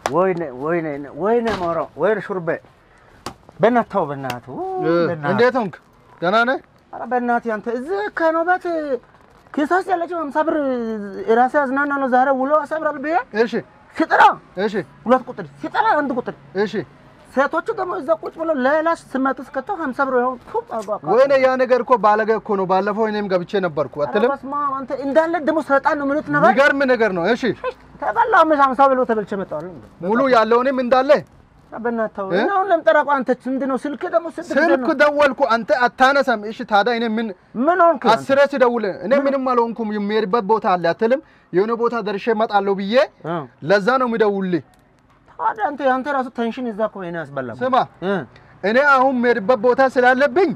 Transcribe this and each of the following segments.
ወይኔ ወይኔ ወይኔ ሞሮ ወይኔ ሹርቤ በእናትህ ተው፣ በእናትህ እንዴት ሆንክ? ደህና ነህ? ኧረ በእናትህ አንተ እዚህ ከኖበት ኪስ ውስጥ ያለችው 50 ብር ራሴ አዝናና ነው ዛሬ ውሎ አሰብራል ብዬ። እሺ ሲጠራ እሺ 2 ቁጥር ሲጠራ 1 ቁጥር። እሺ ሴቶቹ ደግሞ እዛ ቁጭ ብለው ሌላ ስመት ውስጥ ከተው 50 ብር ይሆን ቱብ አርጓ። ወይኔ ያ ነገር እኮ ባለገ እኮ ነው። ባለፈው እኔም ገብቼ ነበርኩ አትልም? በስመ አብ አንተ እንዳለ ደግሞ ሰይጣን ነው የሚሉት ነገር የሚገርም ነገር ነው። እሺ ተበላ 50 ብሎ ተበልቼ መጣሁ። ሙሉ ያለውንም እንዳለ በእናትህ ተው። እና አሁን ለምጠራ እኮ አንተ ምንድን ነው ስልክ ደግሞ ስንት ጊዜ ስልክ ነው? ደወልኩ አንተ አታነሳም። እሺ ታዲያ እኔ ምን ምን ሆንክ? አስሬ ስደውል እኔ ምንም አልሆንኩም። የሚሄድበት ቦታ አለ አትልም? የሆነ ቦታ ደርሼ እመጣለሁ ብዬ ለዛ ነው የሚደውልልህ። ታዲያ አንተ ያንተ ራሱ tension እዛ እኮ እኔ አስበላም። ስማ እኔ አሁን የምሄድበት ቦታ ስላለብኝ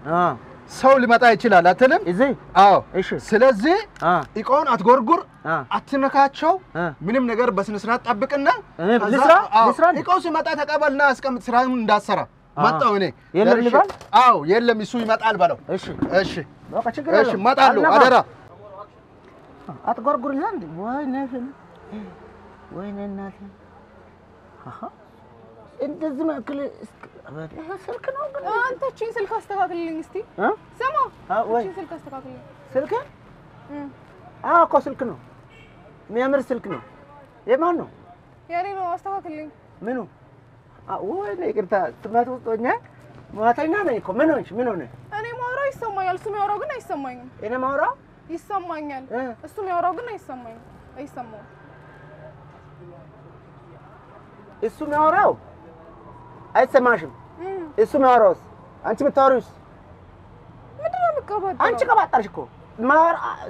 ሰው ሊመጣ ይችላል አትልም? እዚህ? አዎ። እሺ። ስለዚህ እቃውን አትጎርጉር፣ አትነካቸው፣ ምንም ነገር በስነ ስርዓት ጠብቅና ልስራ? ልስራ? እቃው ሲመጣ ተቀበልና አስቀምጥ፣ ስራውን እንዳትሰራ። መጣሁ እኔ። የለም ልበል? አዎ የለም፣ እሱ ይመጣል በለው። እሺ እሺ በቃ ችግር እሺ፣ የለውም። እመጣለሁ፣ አደራ። አትጎርጉር ይላል እንዴ? ወይኔ ወይኔ እናቴ። አሃ እንደዚህ መክል ስልክ ነው ግን አንተ እቺን ስልክ አስተካክልልኝ እስቲ። ስማ እቺን ስልክ አስተካክልልኝ። ስልክ? አዎ እኮ ስልክ ነው፣ የሚያምር ስልክ ነው። የማን ነው? የኔ ነው። አስተካክልልኝ። ምኑ? ወይኔ ይቅርታ፣ ትምህርት ውስጥ ሆኜ ማተኛ ነኝ እኮ። ምን ሆንሽ? ምን ሆነ? እኔ ማውራው ይሰማኛል፣ እሱ የሚያወራው ግን አይሰማኝም። እኔ ማውራው ይሰማኛል፣ እሱ የሚያወራው ግን አይሰማኝም። አይሰማውም። እሱ የሚያወራው አይሰማሽም። እሱ የሚያወራውስ አንቺ የምታወሪውስ ምንድን ነው የምትቀባጥረው? አንቺ ቀባጠርሽ እኮ።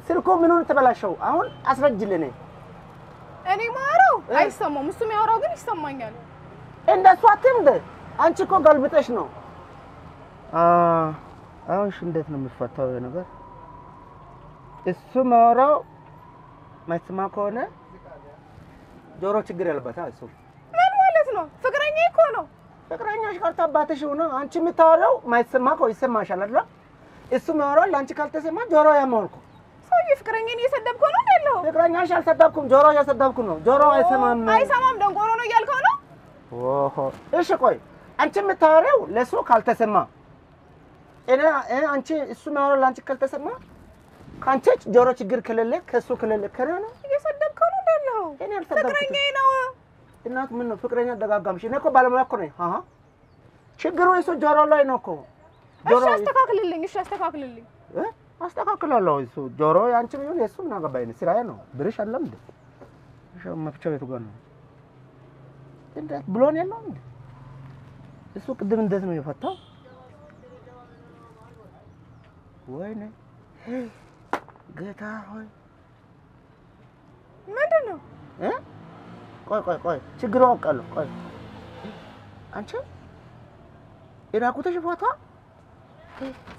ስልኩ ምኑን ተበላሸው? አሁን አስረጅልኝ። እኔ ማወራው አይሰማውም፣ እሱ የሚያወራው ግን ይሰማኛል። እንደሱ አትይም እንደ አንቺ እኮ ገልብጠሽ ነው። አሁን እሺ እንዴት ነው የሚፈታው ይሄ ነገር? እሱ የሚያወራው የማይሰማ ከሆነ ጆሮ ችግር ያለበት እሱ ምን ማለት ነው? ፍቅረኛዬ እኮ ነው። ፍቅረኛሽ ቀርቶ አባትሽ ሆኖ አንቺ የምታወራው የማይሰማ እኮ ይሰማሻል አይደል? እሱ የሚያወራው ለአንቺ ካልተሰማ ጆሮ ያመዋል እኮ። ሰውዬ ፍቅረኛዬን እየሰደብከው ነው ያለው? ፍቅረኛሽ አልሰደብኩም፣ ጆሮ እየሰደብኩ ነው። ጆሮ አይሰማም። አይሰማም፣ ደንቆሮ ነው እያልከው ነው? ኦሆ እሺ ቆይ አንቺ የምታወራው ለእሱ ካልተሰማ እኔ አንቺ እሱ የሚያወራው ለአንቺ ካልተሰማ ከአንቺ ጆሮ ችግር ከሌለ ከእሱ ከሌለ ከእኔ ነው እየሰደብከው ነው ያለው? እኔ አልሰደብኩትም። ፍቅረኛዬ ነው። እናት ምን ነው ፍቅረኛ ደጋጋምሽ? እኔ እኮ ባለሙያ እኮ ነኝ። አሃ ችግሩ እሱ ጆሮ ላይ ነው እኮ። እሺ አስተካክልልኝ። እሺ አስተካክልልኝ። አስተካክላለሁ። እሱ ጆሮ ያንቺም ይሁን የእሱ ምን አገባኝ? ስራዬ ነው። ብርሽ አለም እንዴ? እሺ መፍቻው የቱ ጋር ነው? እንዴት ብሎን የለውም እንዴ? እሱ ቅድም እንዴት ነው የፈታው? ወይኔ ጌታ ሆይ ምንድን ነው? ቆይ ቆይ ቆይ ችግሩ አውቃለሁ። ቆይ አንቺ የራቁትሽ ፎቶ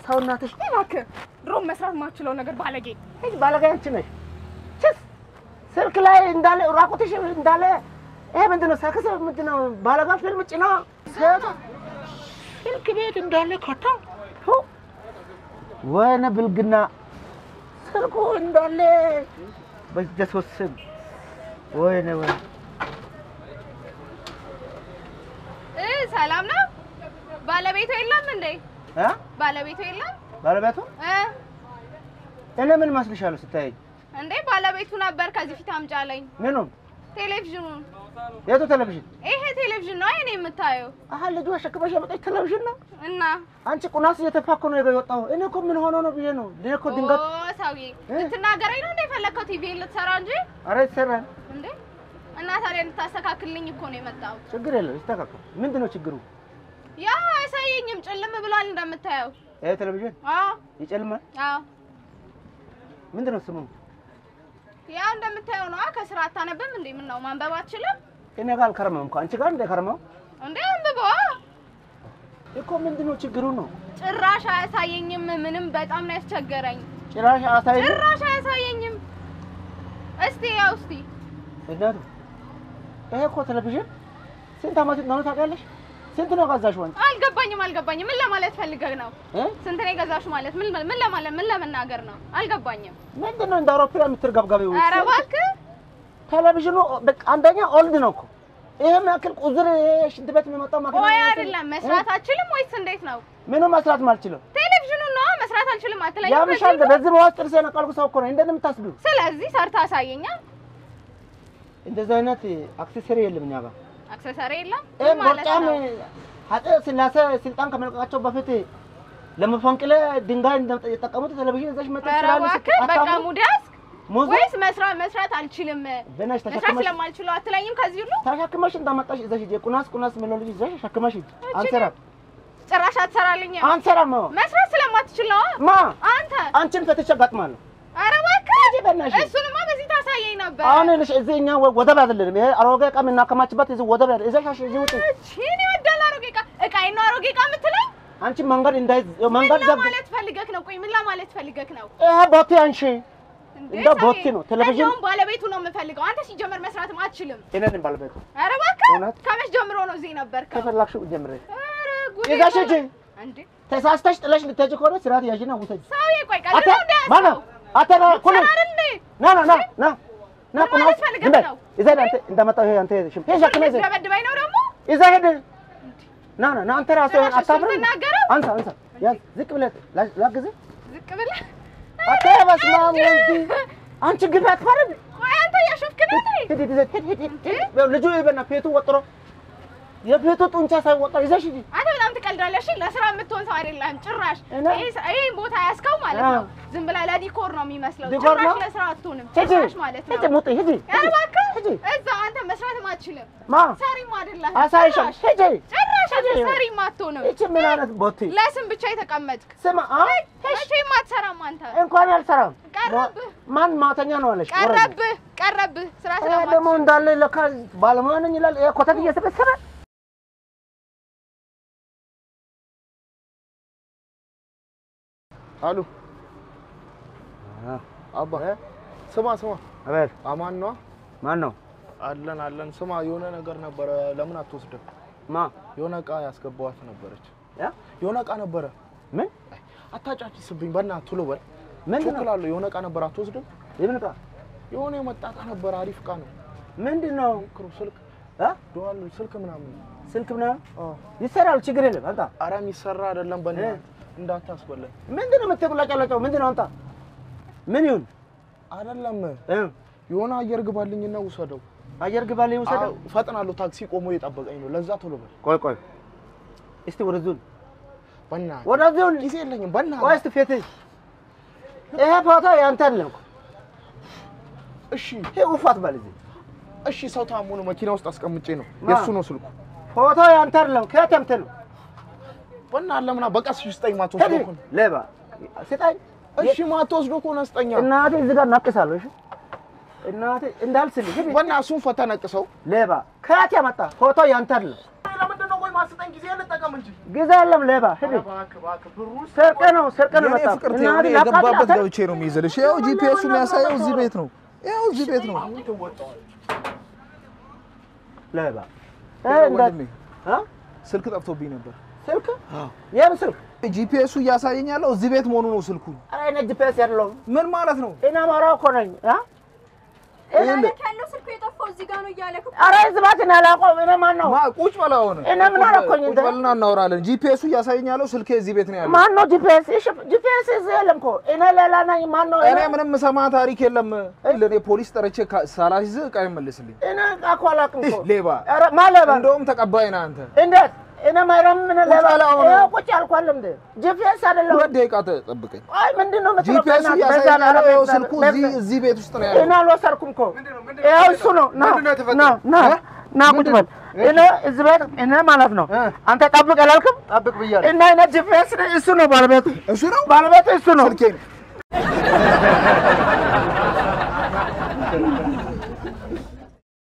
ሰውናትሽ እባክህ ድሮም መስራት የማትችለው ነገር ባለጌ። እጅ ባለጌ አንቺ ነሽ። ችስ ስልክ ላይ እንዳለ ራቁትሽ እንዳለ ይሄ ምንድን ነው? ሰክስ ምንድን ነው? ባለጋ ፊልም ጭና ስልክ ቤት እንዳለ ከታ ወይኔ ብልግና ስልኩ እንዳለ በኢየሱስ ስም ወይኔ ወይኔ። ሰላም ነው? ባለቤቱ የለም እንዴ? ባለቤቱ የለም? ባለቤቱ እኔ ምን መስልሻለሁ ስታይ? እንዴ ባለቤቱ ነበር ከዚህ ፊት አምጪ አለኝ። ምኑን? ቴሌቪዥኑን። የቱ ቴሌቪዥን? ይሄ ቴሌቪዥን ነው እኔ የምታየው። አሃ ልጁ አሸክመሽ የመጣች ቴሌቪዥን ነው? እና አንቺ ቁናስ እየተፋ እኮ ነው የወጣው። እኔ እኮ ምን ሆኖ ነው ብዬ ነው። እኔ እኮ ድንገት ሰውዬ ልትናገረኝ ነው እንደ የፈለከው ቲቪ ልትሰራ እንጂ። ኧረ ይሰራል እንዴ። እና ታዲያ እንድታስተካክልልኝ እኮ ነው የመጣሁት። ችግር የለም ይስተካከል። ምንድን ነው ችግሩ? ያው አያሳየኝም፣ ጭልም ብሏል እንደምታየው። ይሄ ቴሌቪዥን? አዎ ይጨልማል። አዎ ምንድን ነው ስሙ? ያው እንደምታየው ነው። ከስራ አታነብም እንዴ? ምን ነው ማንበብ አትችልም? እኔ ጋር አልከረመም እኮ አንቺ ጋር እንደ ከረመው እንዴ። አንብበዋ እኮ ምንድን ነው ችግሩ ነው? ጭራሽ አያሳየኝም ምንም። በጣም ነው ያስቸገረኝ። ጭራሽ አያሳየኝም? ጭራሽ አያሳየኝም። እስቲ ያው እስቲ እናቱ ይሄ እኮ ቴሌቪዥን ስንት ዓመት እንደሆነ ታውቂያለሽ? ስንት ነው ገዛሽው አንቺ? አልገባኝም አልገባኝም። ምን ለማለት ፈልገህ ነው? ስንት ነው የገዛሽው ማለት ምን ምን ለማለት ምን ለመናገር ነው? አልገባኝም። ምንድን ነው እንደ አውሮፕላን የምትርገብገቢው? ኧረ እባክህ ቴሌቪዥኑ በቃ አንደኛ old ነው እኮ ይሄም ያክል ቁዝር ሽንት ቤት የሚመጣው ማከና ወይ አይደለም። መስራት አልችልም ወይስ እንዴት ነው? ምኑ መስራት ማልችለው? ቴሌቪዥኑ ነው መስራት አልችልም አትለኝም? ያምሻል። በዚህ በዋስ ጥርሴ ነቀልኩ ሰው እኮ ነው እንደምን የምታስቢው። ስለዚህ ሰርታ አሳየኛ። እንደዚህ አይነት accessory የለም እኛ ጋር። accessory የለም ማለት ነው። አፄ ሥላሴ ስልጣን ከመልቀቃቸው በፊት ለመፈንቅለ ድንጋይ እንደተጠቀሙት ቴሌቪዥን ይዘሽ መጥተሽ ስላለ በቃ mood ያዝክ ወይስ መስራት አልችልም መስራት ስለማልችለው አትለኝም? ከዚህ ሁሉ ተሸክመሽ እንዳመጣሽ ይዘሽ ሂጂ። ቁናስ ቁናስ የሚለው ልጅ ይዘሽ ተሸክመሽ ሂጂ። አንሰራም፣ ጭራሽ አትሰራልኝም። አንሰራም። መስራት ስለማትችል ነው ማ አንተ። አንቺን ፈትቼ እገጥማለሁ። ኧረ እባክህ እሱንማ በዚህ ታሳየኝ ነበር። አሁን ይኸውልሽ እዚህ እኛ ወደብ አይደለንም። ይሄ አሮጌ ዕቃ የምናከማችበት እዚህ ወደብ አይደለም። ይዘሽ እዚህ ውጪ። እቺን ይወዳል አሮጌ ዕቃ። ዕቃዬን ነው አሮጌ ዕቃ የምትለኝ? አንቺ መንገድ እንዳይ መንገድ ዘግ ማለት ፈልገክ ነው? ቆይ ምን ለማለት ፈልገክ ነው? ይሄ ቦቴ አንቺ እንደ ቦቴ ነው ቴሌቪዥን። እንደውም ባለቤቱ ነው የምፈልገው። አንተ ሲጀመር መስራትም አትችልም። እኔ ነኝ ባለቤቱ። ኧረ እባክህ ከመች ጀምሮ ነው እዚህ ነበርከው? ከፈለግሽው ጀምሬ። ኧረ ጉዴ! ይዘሽ ሂጂ። እንዴ ተሳስተሽ ጥለሽ ልትሄጂ ከሆነ ስርዓት ያዥና ውሰጂ። ሰውዬ ቆይ ቀልድ ነው እንዴ? ማነው? አንተ ና ኩሉ ና ና ና ና ና ቁናስ ይዘህ አንተ እንዳመጣው ይሄ አንተ ሽም ይዘህ ከመዘ ደበድበኝ ነው ደግሞ ይዘህ ሂድ። ና ና ና አንተ ራስህ አታፍርም? አንሳ አንሳ ያዝ። ዝቅ ብለህ ላግዝህ። ዝቅ ብለህ አንተ በስመ አብ ወልድ አንቺ ግፍ አትፈርም። ቆይ አንተ እያሾፍክ ነው እንዴ? ሂድ ሂድ ሂድ ሂድ። ልጁ ይበና ፊቱ ወጥሮ የፊቱ ጡንቻ ሳይወጣ ይዘሽ ሂጂ። አንተ በጣም ትቀልዳለህ። እሺ ለስራ የምትሆን ሰው አይደለህም ጭራሽ። ይሄን ቦታ ያዝከው ማለት ነው ዝም ብለህ ለ decor ነው የሚመስለው። ጭራሽ ለስራ አትሆንም ጭራሽ ማለት ነው። ሂጂ ሙጢ ሂጂ። ኧረ እባክህ እዛው አንተ መስራትም አትችልም። ማ ሰሪም አይደለህም። አሳይሻለሁ። ሂጂ ጭራሽ አንተ ሰሪም አትሆንም። ይቺ ምን አይነት ቦቲ ለስም ብቻ የተቀመጥክ። ስማ መቼም አትሰራም አንተ። እንኳን አልሰራም። ቀረብህ። ማን ማተኛ ነው አለሽ? ቀረብህ ቀረብህ። ስራ ስለማትችል ደግሞ እንዳለ ለካ ባለሙያ ነኝ ይላል። ይሄ ኮተት እየሰበሰበ አሉ አባ ስማ ስማ። አቤት። አማን ነው? ማን ነው? አለን አለን። ስማ የሆነ ነገር ነበረ፣ ለምን አትወስድም? ማ የሆነ ዕቃ ያስገባኋት ነበረች። የሆነ ዕቃ ነበረ። ምን? አታጫጭስብኝ በእናትህ ቶሎ በል። ምንድን ነው? ቾክላለሁ። የሆነ ዕቃ ነበረ፣ አትወስድም? የምን ዕቃ? የሆነ የመጣ ዕቃ ነበረ፣ አሪፍ ዕቃ ነው። ምንድን ነው? ስልክ ደዋል፣ ስልክ ምናምን። ስልክ ምናምን ይሰራል፣ ችግር የለም። አምጣ። ኧረ የሚሰራ አይደለም በእናትህ እንዳታስበላኝ። ምንድን ነው የምትቁላጫላጫው? ምንድን ነው? አምጣ። ምን ይሁን? አይደለም የሆነ አየር ግባልኝና ውሰደው። አየር ግባልኝ ውሰደው? ፈጥናለሁ፣ ታክሲ ቆሞ እየጠበቀኝ ነው። ለዛ ቶሎ በል። ቆይ ቆይ እስቲ ወደዚሁ በእናትህ ወደዚሁ። ጊዜ የለኝም በእናትህ። ቆይ እስቲ ፊትህ ይሄ ፎቶ ያንተ አይደለም እኮ። እሺ ይሄ ውፍ አትበል እዚህ። እሺ ሰው ታሞ ነው መኪና ውስጥ አስቀምጬ ነው። የእሱ ነው ስልኩ። ፎቶ ያንተ አይደለም። ከየት አምጥተህ ነው? በእናትህ ለምን በቃ ስጠኝ። ማትወስደው ከሆነ ሌባ ስጠኝ። እሺ ማትወስደው ከሆነ ስጠኛ። እናቴ እዚህ ጋር እናቅሳለሁ። እሺ እናቴ እንዳልስልህ በእናትህ እሱን ፈታ ነቅሰው። ሌባ ከየት ያመጣ ፎቶ ያንተ አይደለም። ለምንድን ነው ቆይ ማስጠኝ? ጊዜ እንጠቀም እንጂ ጊዜ የለም። ሌባ ሂድ። ሰርቀህ ነው ሰርቀህ ነው የመጣው። እናቴ የገባበት ገብቼ ነው የሚይዝልሽ። ይኸው GPS ኡ የሚያሳየው እዚህ ቤት ነው። ይኸው እዚህ ቤት ነው። ሌባ ወንድሜ ስልክ ጠፍቶብኝ ነበር። ስልክ? የምን ስልክ? GPS ኡ እያሳየኝ ያለው እዚህ ቤት መሆኑ ነው ስልኩ። ኧረ እኔ GPS አይደለሁም። ምን ማለት ነው? እኔ አማራ እኮ ነኝ። ያለው ስልኩ የጠፋው እዚህ ጋር ነው እያለክ እኮ። ኧረ ህዝባችን አላውቀውም። እኔ ማን ነው? ቁጭ በል አሁን። እኔ ምን አደረኩኝ? ቁጭ በልና እናወራለን። GPS ኡ እያሳየኝ ያለው ስልኬ እዚህ ቤት ነው ያለው። ማን ነው GPS? እሺ GPS እዚህ የለም እኮ። እኔ ሌላ ነኝ። ማን ነው? እኔ ምንም የምሰማህ ታሪክ የለም። እኔ ፖሊስ ጠርቼ ሳላስይዝህ ዕቃ ይመልስልኝ። እኔ ዕቃ እኮ አላውቅም እኮ። ሌባ። ኧረ ማን ሌባ? እንደውም ተቀባይ ነህ አንተ። እንዴት? እኔ ማይረም ምን ሌባ? ይኸው ቁጭ አልኩህ አይደል እንዴ? GPS አይደለም። 2 ደቂቃ ጠብቀኝ። አይ ምንድን ነው የምትለው? GPS ኡ እያሳየኝ ያለው ስልኩ እዚህ ቤት ውስጥ ነው ያለው። እኔ አልወሰድኩም እኮ። ይኸው እሱ ነው። ና ና ና ና ቁጭ በል። እኔ እዚህ ቤት እኔ ማለት ነው አንተ ጠብቅ አላልክም? ጠብቅ ብያለሁ። እና እኔ GPS እሱ ነው ባለቤቱ። እሱ ነው ባለቤቱ እሱ ነው። ስልኬን